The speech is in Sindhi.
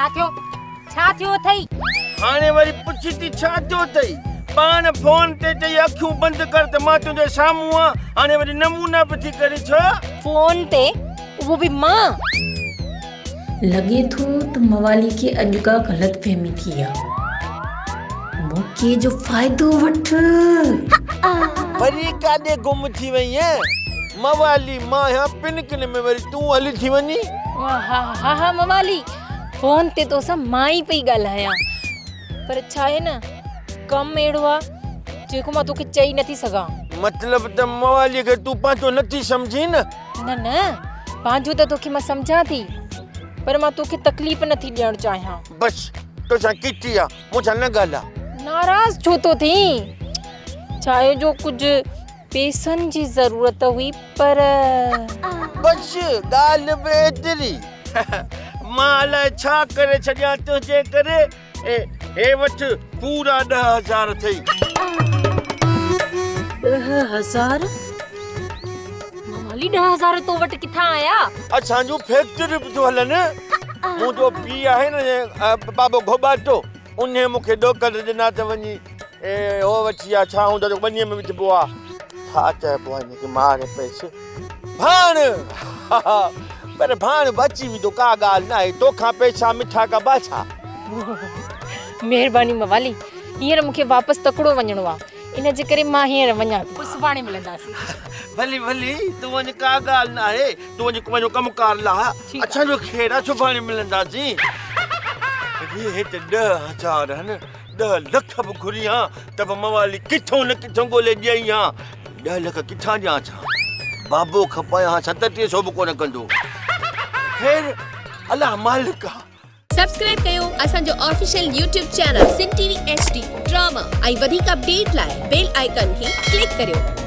ڇا ٿيو؟ ڇا ٿيو اٿئي؟ هاڻي وري پڇي ٿي ڇا ٿيو اٿئي؟ پاڻ فون تي چئي اکيون بند ڪر ته مان تنهنجي سامهون آن، هاڻي وري نمونا به ٿي ڪرين ڇا؟ فون تي؟ اهو به مان؟ لڳي ٿو ته موالي کي اڄ ڪا غلط فهمي ٿي آ. موقعي جو فائدو وٺ. وري ڪاڏي گم ٿي وئين؟ موالي مان آهيان پنڪن ۾ وري تون هلي ٿي وڃين. ها ها ها موالي فون تي توسان مان ئي پئي ڳالهايان پر ڇا آهي نه ڪم اهڙو آ جيڪو مان توکي چئي نٿي سگهان. مطلب ته موالي کي تون پنهنجو نٿي سمجهين نه؟ نه نه پنهنجو ته توکي مان سمجهان ٿي پر مان توکي تڪليف نٿي ڏيڻ چاهيان. بس توسان ڪيتي آ مون سان نه ڳالهاء. ناراض ڇو ٿو ٿين؟ ڇا آهي جو ڪجهه پيسن جي ضرورت هئي پر. بس ڳالهه به ايتري. مان الائي ڇا ڪري ڇڏيان تنهنجي ڪري. هي وٺ پورا 10,000 اٿئي. 10,000؟ موالي 10,000 تو وٽ ڪٿان آيا؟ اسان جون فيڪٽريون به ٿيون هلن. منهنجو پيء آهي نه بابو گهوٻاٽو انهيء مون کي ڏوڪڙ ڏنا ته وڃي هو وٺي آ ڇا هوندو آ جو ٻنيء ۾ وجهبو آ. ڇا چئبو آ هن کي مار پيس. ڀاڻ! پر ڀاڻ به اچي ويندو ڪا ڳالهه ناهي توکان پئسا مٺا ڪبا ڇا؟ مهرباني موالي هينئر مون کي واپس تڪڙو وڃڻو آ ان جي ڪري مان هينئر وڃان ٿي پوء سڀاڻي ملنداسين. ڀلي ڀلي تون وڃ ڪا ڳالهه ناهي تون وڃ پنهنجو ڪم ڪار لاهه اسان جو خير آ سڀاڻي ملنداسين. اڙي هي ته 10,000 آهن 10 لک به گهري ها ته به موالي ڪٿون نه ڪٿون ڳولي ڏيئي ها. 10 لک ڪٿان ڏيان ڇا؟ بابو کپايان ها 37 سو به ڪونه ڪندو. خير الله مالڪ آ. سبسڪرائب ڪيو اسان جو official YouTube channel Sindh T V H D drama ۽ وڌيڪ اپڊيٽ لاء بيل آئيڪان کي ڪلڪ ڪريو.